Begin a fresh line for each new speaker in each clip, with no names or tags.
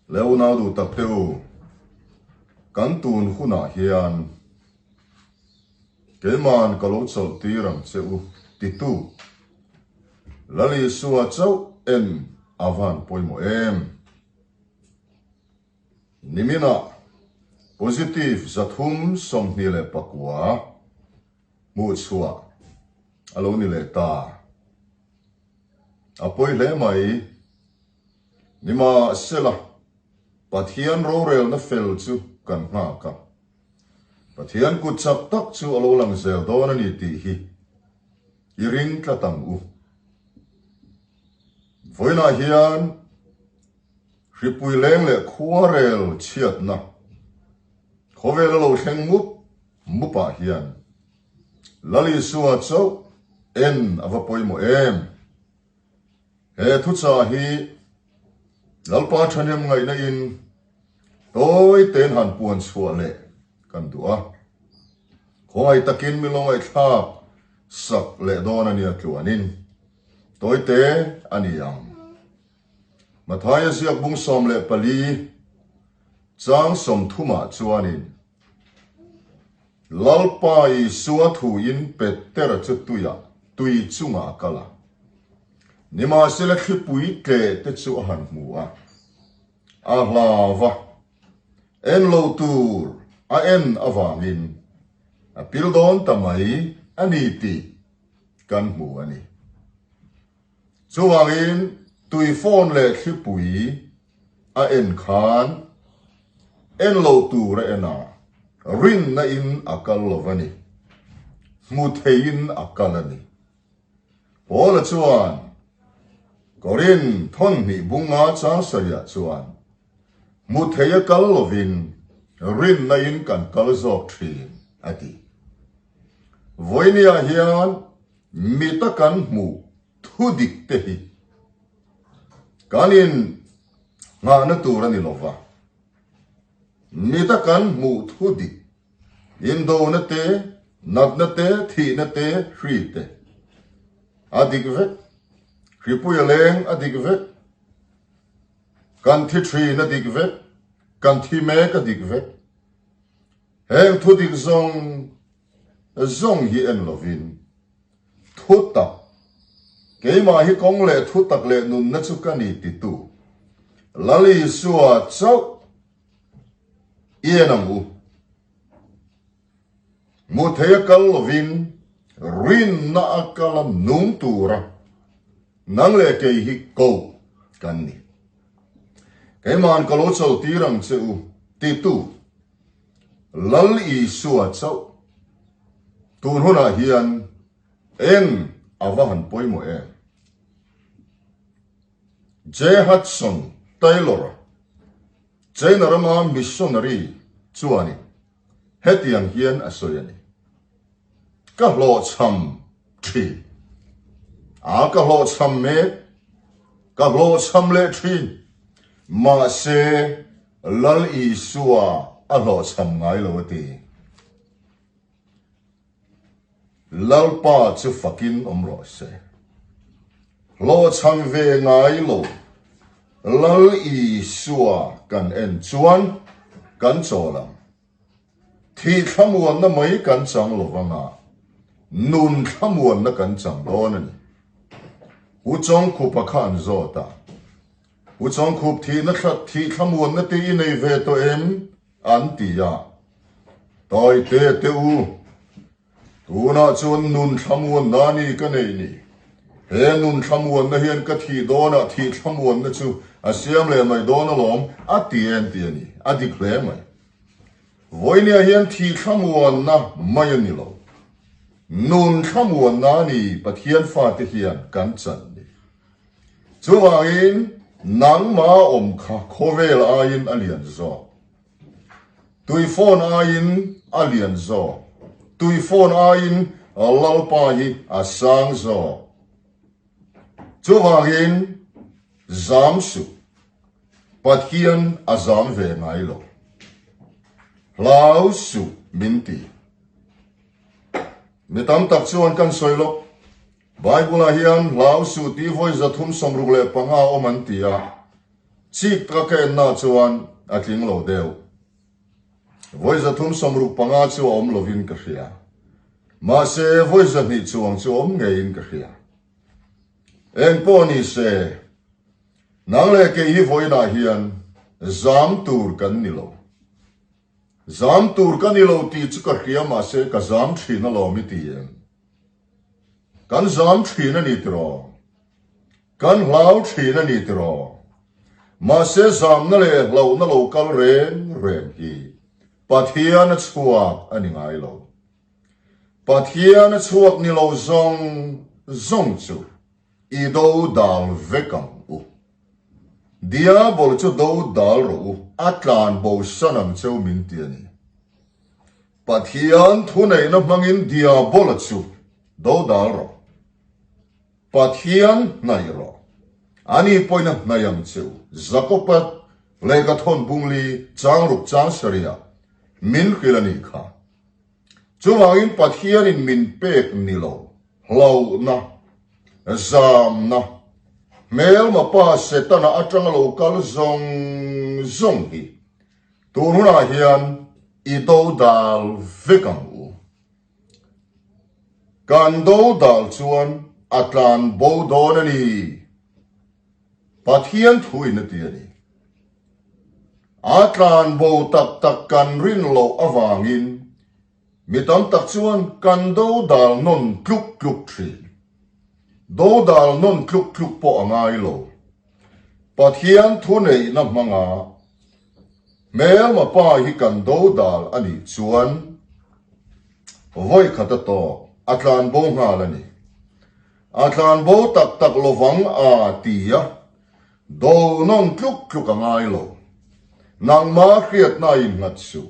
Le unau duh tak te u, kan tun hunah hian keiman ka lo chawlh tir ang che u titu Lal Isua chauh en a van pawimawh em? Niminah positive 329 hmuhchhuah a lo ni leh ta. A pawi hle mai. Nimahsela, Pathian rorelna fel chu kan nghak a. Pathian kut chak tak chu a lo lang zel dawn a ni tih hi i ring tlat ang u. Vawiinah hian hripui leng leh khuarel chhiatna khawvel a lo thleng mup mupah hian Lal Isua chauh en a va pawimawh em? He thuchah hi Lalpa thahnem ngaihna in tawi tein han puan chhuah leh kan duh a. Khawngaih takin mi lo ngaihthlak sak leh dawn a nia tluanin tawi te a ni ang. Mathaia ziak bung 14 chang 30 ah chuanin Lalpa Isua thuin Petera chu tuiah, tui chungah a kal a. Nimahsela thlipui tleh te chu a han hmu a, a hlau va, en lo tur a en avangin a pil dawn ta mai a ni tih kan hmu a ni. Chuvangin tuifawn leh thlipui a en khan en lo tur a en a, rinna in a kal lo a ni, hmu theiin a kal a ni. Paula chuan Korin thawnhnih bunga chang sarihah chuan hmu thei a kal lovin rinna in kan kal zawk thin a ti. Vawinia hian mita kan hmuh thu dik te hi kan in nghahna tur a ni lo va, mita kan hmuh thu dik, indona te, natna te, thihna te, hri te a dik vek, hripui a leng a dik vek, kan thi thin a dik vek, kan thi mek a dik vek. Heng thu dik zawng zawng hi en lovin Thu tak, Keimah hi kawng leh thu tak leh nunna chu ka ni titu Lal Isua chauh i en ang u. Hmuh thei a kal lovin rinna a kal a nung tura nang leh kei hi ko kan ni. Keima'n ka lo chawltir ang che u titu Lal Isua chauh tun hunah hian eng a va han pawimawh em? J. Hudson Taylor-a, China rama missionary chuanin hetiang hian a sawi a ni, Ka hlawhchham thin. A, ka hlawhchham mek. Ka hlawhchham leh thin. Mahse, Lal Isua a hlawhchham ngai lo a ti. Lalpa chu fakin awm rawh se. Hlawhchham ve ngai lo Lal Isua kan en chuan kan chawl ang. Thih thlamuanna mai kan chang lo vang a, nun thlamuanna kan chang dawn a ni. Pu Chawngkhupa kha an zawt a. Pu Chawngkhup thihna thih thlamuanna te i nei ve tawh em? an ti a. Tawi te te u, tunah chuan nun thlamuanna a ni ka nei ni. He nun thlamuanna hian ka thih dawnah thih thlamuanna chu a siam leh mai dawn alawm, a ti en ti a ni. A dik hle mai. Vawinia hian thih thlamuanna mai a ni lo. Nun thlamuanna a ni Pathian fate hian kan chan ni. Chuvangin nangma awm kha khawvel aiin a lian zawk. Tui phone aiin a lian zawk. Tui phone aiin Lalpa hi a sang zawk. Chuvangin zam suh. Pathian a zam ve ngai lo. Hlau suh min ti. Mi tam tak chuan kan sawi lawk. Bible-ah hian hlau suh tih vawi 365 awm an ti a. Chik taka ka enna chuan a tling lo deuh. Vawi 365 chu a awm lovin ka hria. Mahse, vawi 200 chuang chu awm ngeiin ka hria. Eng pawh ni se, nang leh kei hi vawiinah hian zam tur kan ni lo. Zam tur ka ni lo tih chu ka hria mahse ka zam thin alawm i ti em? Kan zam thin a ni tiraw? Kan hlau thin a ni tiraw? Mahse zamna leh hlauhna lo kal reng reng hi Pathian a chhuak a ni ngai lo. Pathian a chhuak ni lo zawng zawng chu i do dal vek ang u. Diabol chu do dal rawh u, a tlan bo san ang cheu min ti a ni. Pathian thuneihna hmangin Diabola chu do dal rawh. Pathian hnaih rawh. Ani pawhin a hnaih ang cheu. Jakoba lehkha thawn bungli chang ruk chang sarihah min hrilh a nih kha. Chuvangin Pathianin min pek ni lo, hlauhna, zamna, hmelma pa Setana atanga lo kal zawng zawng hi tun hunah hian i dodal vek ang u. Kan dodal chuan a tlan bo dawn a ni. Pathian thuin a ti a ni. A tlan bo tak tak kan rin loh avangin mi tam tak chuan kan dodal nawn tluk tluk thin. Dodal nawn tluk tluk pawh a ngai lo. Pathian thuneihna hmanga hmelma pa hi kan dodal a nih chuan vawikhat a tawk a tlan bo nghal a ni. A tlan bo tak tak lovang a ti a. Do nawn tluk tluk a ngai lo. Nangma hriatna innghat suh.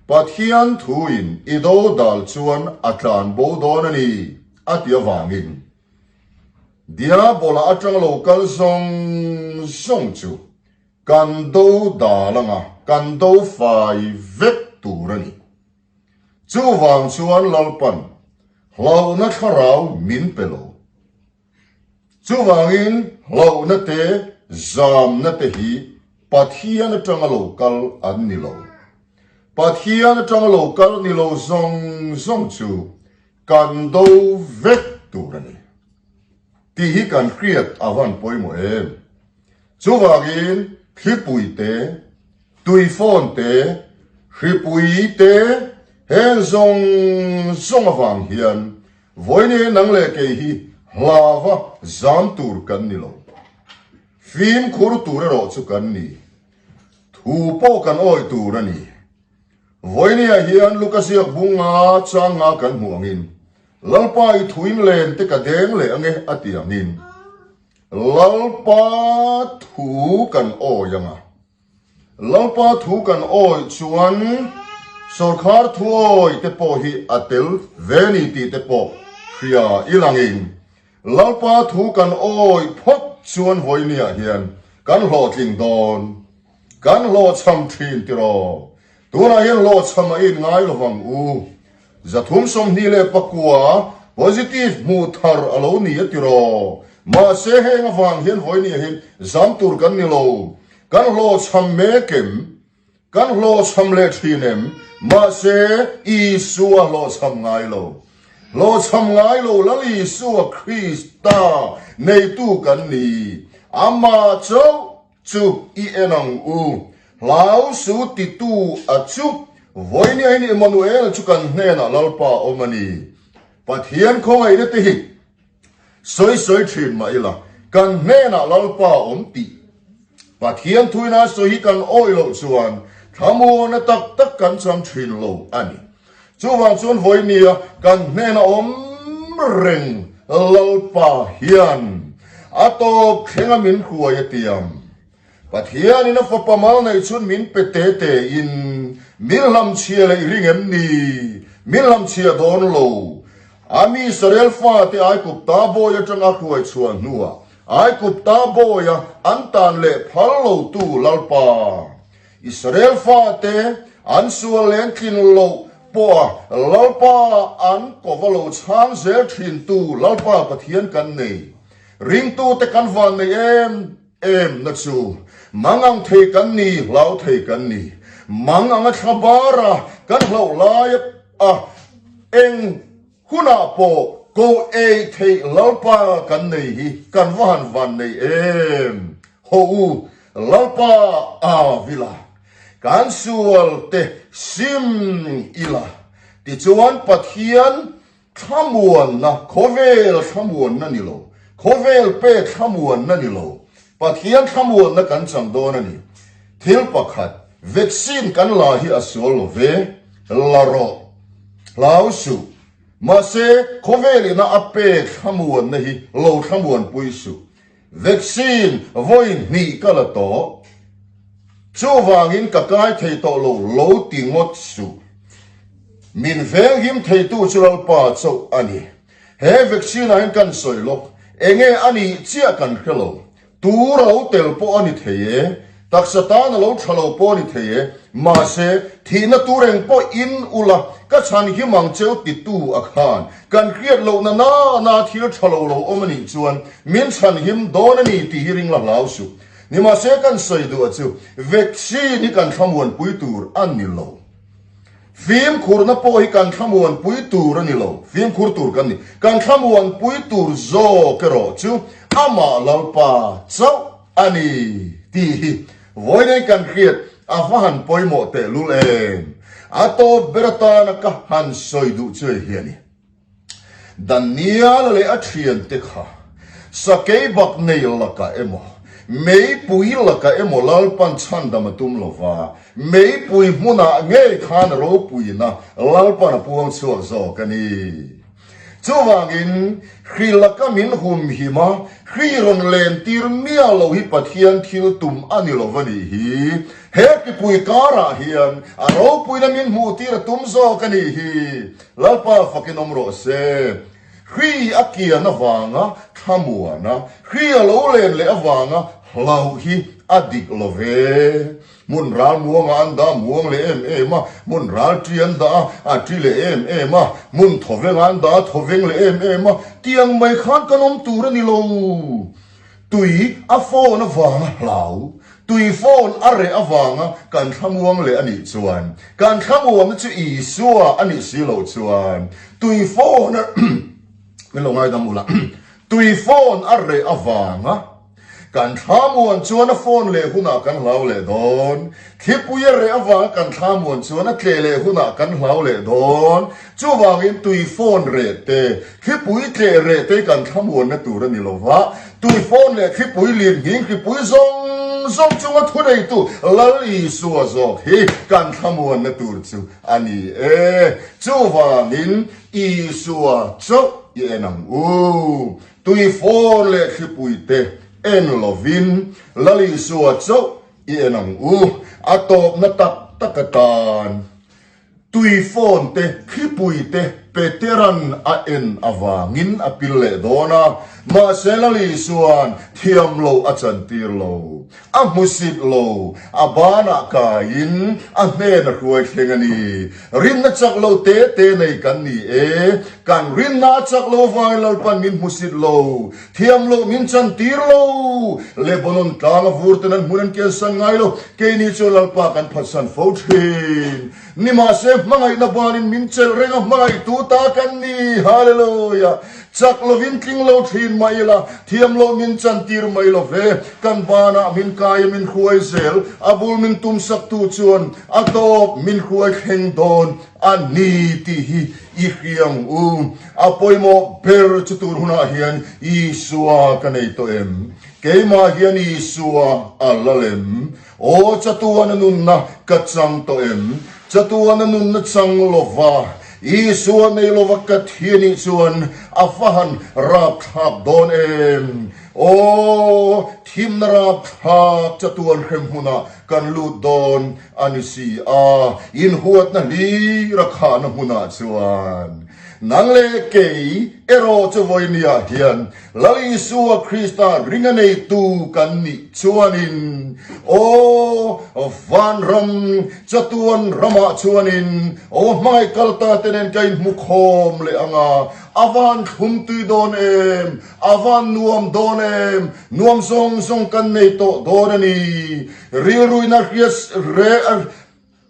Pathian thuin i do dal chuan a tlan bo dawn a ni, a ti avangin Diabola atang lo kal zawng zawng chu kan do dal anga kan do fai vek tur a ni. Chuvang chuan Lalpan hlauhna thlarau min pe lo. Chuvangin hlauhna te, zamna te hi Pathian atanga lo kal an ni lo. Pathian atanga lo kal ni lo zawng zawng chu kan do vek tur a ni. Tih hi kan hriat a van pawimawh em? Chuvangin thlipui te, tuifawn te, hripui te heng zawng zawng avang hian Vawinia nang leh kei hi hlava zam tur kan ni lo. Fimkhur tur erawh chu kan ni. Thu pawh kan awih tur a ni. Vawinia hian Luka ziak bung nga chang nga kan hmuh angin, Lalpa i thuin len te ka deng leh ange a ti angin, Lalpa thu kan awih anga. Lalpa thu kan awih chuan sawrkhar thu awih te pawh hi a tel ve ni tih te pawh hria i langin Lalpa thu kan awih phawt chuan vawinia hian kan hlawhtling dawn. Kan hlawhchham thin tiraw? Tunah hian hlawhchham a inngai lovang u. 329 positive hmuh thar a lo ni a tiraw? Mahse heng avang hian vawinia hi zam tur kan ni lo. Kan hlawhchham mek em? Kan hlawhchham leh thin em? Mahse Isua hlawhchham ngai lo. Hlawhchham ngai lo Lal Isua Krista neitu kan ni. Amah chauh Chu i en ang u. Hlau su titu a chu. Vawinia hian Emmanuel chu kan hnenah Lalpa awm a ni. Pathian khawngaihna te hi sawi sawi thin mah ila, kan hnenah Lalpa awm tih Pathian thuina sawi hi kan awih loh chuan thlamuana tak tak kan chang thin lo a ni. Chuvang chuan vawinia kan hnena awm reng Lalpa hian a tawp thlenga min hruai a tiam. Pathianin a fapa mal neih chhun min pe te te in min hlamchhia leh i ring em ni? Min hlamchhia dawn lo. A mi Israel fate Aigupta bawi atanga hruai chhuah hnuah Aigupta bawia an tan leh phal lotu Lalpa Israel fate an sual leh an tlin loh pawha Lalpa an kova lo chhang zel thintu Lalpa Pathian kan nei. Ringtute kan van nei em? em na chu mangang thei kan ni, hlau thei kan ni. Mang anga thla bar a kan hlauh lai a eng hunah pawh ko ei theih Lalpa kan nei hi kan va han van nei em. Hawh u, Lalpa a vila kan sual te sim ila tichuan Pathian Thlamuanna, khawvel thlamuanna ni lo, khawvel pek thlamuanna ni lo, Pathian thlamuanna kan chang dawn a ni. Thil pakhat, vaccine kan la hi a sual lo ve, la rawh, hlau suh. Mahse, khawvel ina a pek thlamuanna hi lo thlamuanpui suh. Vaccine vawi hnih ka la tawh. Chuvangin ka kai thei tawh lo lo ti ngawt suh. Min venghim theitu chu Lalpa chauh a ni. He vaccine ah hian kan sawi lawk. Enge a nih chiah kan hre lo. Tur a lo tel pawh a ni thei e. Taksa tan a lo tha lo pawh a ni thei e, mahse, thihna tur eng pawh in ula, ka chhan him ang cheu titu a khan kan hriat lohna na na thil tha lo lo awm a nih chuan min chhan him dawn a ni tih hi ring la hlau suh. Nimahse kan sawi duh a chu vaccine hi kan thlamuanpui tur a ni lo. Fimkhurna pawh hi kan thlamuanpui tur a ni lo, fimkhur tur kan ni. Kan thlamuanpui tur zawk erawh chu amah Lalpa chauh a ni tih hi vawiin kan hriat a va han pawimawh tehlul em? A tawp ber atana ka han sawi duh chu hei hi a ni. Daniel leh a thiante kha sakei bak nei lakah emaw, meipui lakah emaw Lalpan chhandam a tum lova, meipui hmunah ngei khan ropuina Lalpan a puang chhuak zawk a ni. Chuvangin, hri laka min humhim a, hri rawn lentir miah lo hi Pathian thil tum a ni lo va nih hi. He hripui karah hian a ropuina min hmuhtir a tum zawk a nih hi. Lalpa fakin awm rawh se. Hri a kian avanga thlamuan a, hri a lo len leh avanga hlauh hi a dik lo ve. Hmun ral muangah an dah muang leh em em a, hmun ral ṭi an dah a, a ṭi leh em em a, hmun thawvengah an dah a, thawveng leh em em a, tiang mai khan kan awm tur a ni lo. Tui a phone avanga hlau, tui phone a reh avanga kan thlamuang leh a nih chuan, kan thlamuangna chu Isua a nih si loh chuan, tui phone a min lo ngaidam ula, tui phone a reh avanga kan thlamuan chuan a phone leh hunah kan hlau leh dawn, thlipui a reh avanga kan thlamuan chuan a tleh leh hunah kan hlau leh dawn, Chuvangin tui phone reh te, thlipui tleh reh te kan thlamuanna tur a ni lo va, tui phone leh thlipui lian nghing hripui zawng zawng chunga thuneitu Lal Isua zawk hi kan thlamuanna tur chu a ni e. Chuvangin Isua chauh i en ang u. Tui phone leh thlipui te en lovin Lal Isua chauh i en ang u. A tawpna tak tak atan. Tui phone te, thlipui te Peteran a en avangin a pil leh dawn a, mahse Lali chuan thiam loh a chantir lo. A hmusit lo, a banah kaiin a hnen a hruai thleng a ni. Rinna chak lo te te nei kan ni e, kan rinna a chak lo avangin Lalpan min hmusit lo, thiam loh min chantir lo. Lebanon tlang a vur ten an hmun an kiansan ngai lo, keini chu Lalpa kan phatsan fo thin. Nimahse hmangaihna banin min chelh reng a, hmangaihtu ta kan ni. Hallelujah! Chak lovin tling lo thin mah ila, thiam loh min chantir mai lo ve. Kan banah min kai a min hruai zel, a bul min tumsaktu chuan a tawp min hruai thleng dawn a ni tih hi i hria ang u. A pawimawh ber chu tun hunah hian Isua ka nei tawh em? Keimah hian Isua a la lem? Aw chatuana nunna ka chang tawh em? Chatuana nunna chang lova Isua nei lova ka thi a nih chuan a va han rapthlak dawn em? Aw thimna rapthlak chatuan hrem hmunah kan lut dawn a ni si a, inhuatna hlir a khahna hmunah chuan. Nang leh kei erawh chu vawinia hian Lal Isua Krista ringa neitu kan nih chuanin, aw vanram, chatuan ramah chuanin, aw hmangaih kal ta te nen ka inhmu khawm leh ang a, a van thlum tui dawn em, a van nuam dawn em, nuam zawng zawng kan nei tawh dawn a ni. Rilruina hriat reh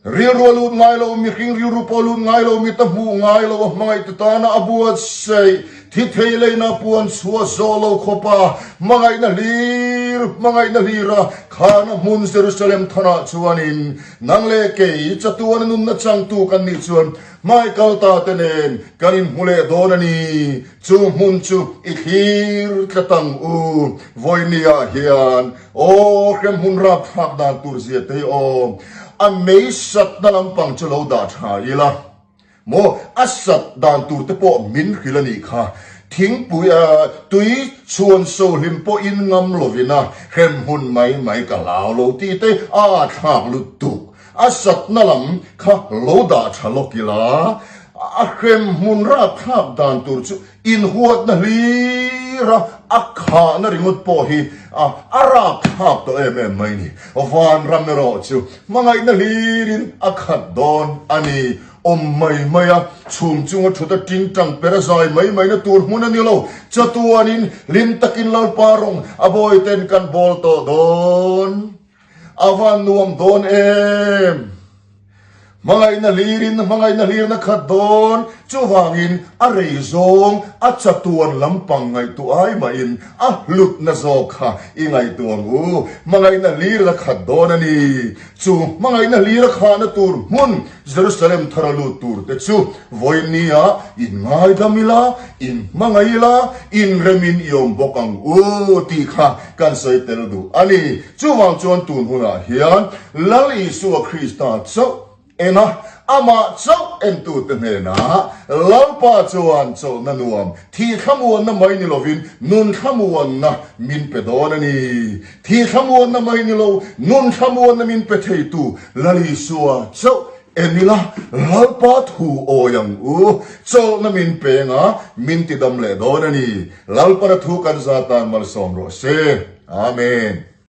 Rilru a lut ngai lo, mihring rilru pawh a lut ngai lo, mit a hmuh ngai lo, a hmangaihtu tana a buatsaih, thi thei leina puan chhuah zawh lo khawpa hmangaihna hlir, hmangaihna hlira khana hmun Jerusalem thanah chuanin nang leh kei chatuana nunna changtu kan nih chuan hmaikal ta te nen kan inhmu leh dawn a ni. Chu hmun chu i thlir tlat ang u. Vawinia hian Aw, hremhmun rapthlak dan tur zia te hi aw, a mei satna lampang chu lo dah tha ila maw, a sat dan tur te pawh min hrilh a nih kha. Thingpui a tui chhuan so hlim pawh in ngam lovin a hremhmun mai mai ka hlau lo tih te a thlak lutuk. A satna lam kha lo dah tha lawk ila, a hremhmun rapthlak dan tur chu Inhuatna hlira a khahna ringawt pawh hi a rapthlak tawh em em mai ni. Vanram erawh chu hmangaihna hlirin a khat dawn a ni. Awm mai mai a, chhum chunga thut a tingtang per a zai mai maina tur hmun a ni lo. Chatuanin hlim takin Lalpa rawng a bawiten kan bawl tawh dawn. A van nuam dawn em! Hmangaihna hlirin hmangaihna hlirna khat dawn, chuvangin a rei zawng a chatuan lampang ngaihtuah ai mahin a hlutna zawk kha i ngaihtuah ang u. Hmangaihna hlirna khat dawn a ni. Chu hmangaihna hlira khahna tur hmun Jerusalem thara lut tur te chu vawinia inngaidam ila, inhmangaih ila, inremin i awm bawk ang u tih kha kan sawi tel duh a ni. Chuvang chuan tun hunah hian Lal Isua Krista chauh en a, amah chauh entute hnenah Lalpa chuan chawlhna nuam, thih thlamuanna mai ni lovin nun thlamuanna min pe dawn a ni. Thih thlamuanna mai ni lo, nun thlamuanna min pe theitu Lal Isua chauh en ila, Lalpa thu awi ang u, chawlhna min peng a, min tidam leh dawn a ni. Lalpana thu kan za tan malsawm rawh se. Amen.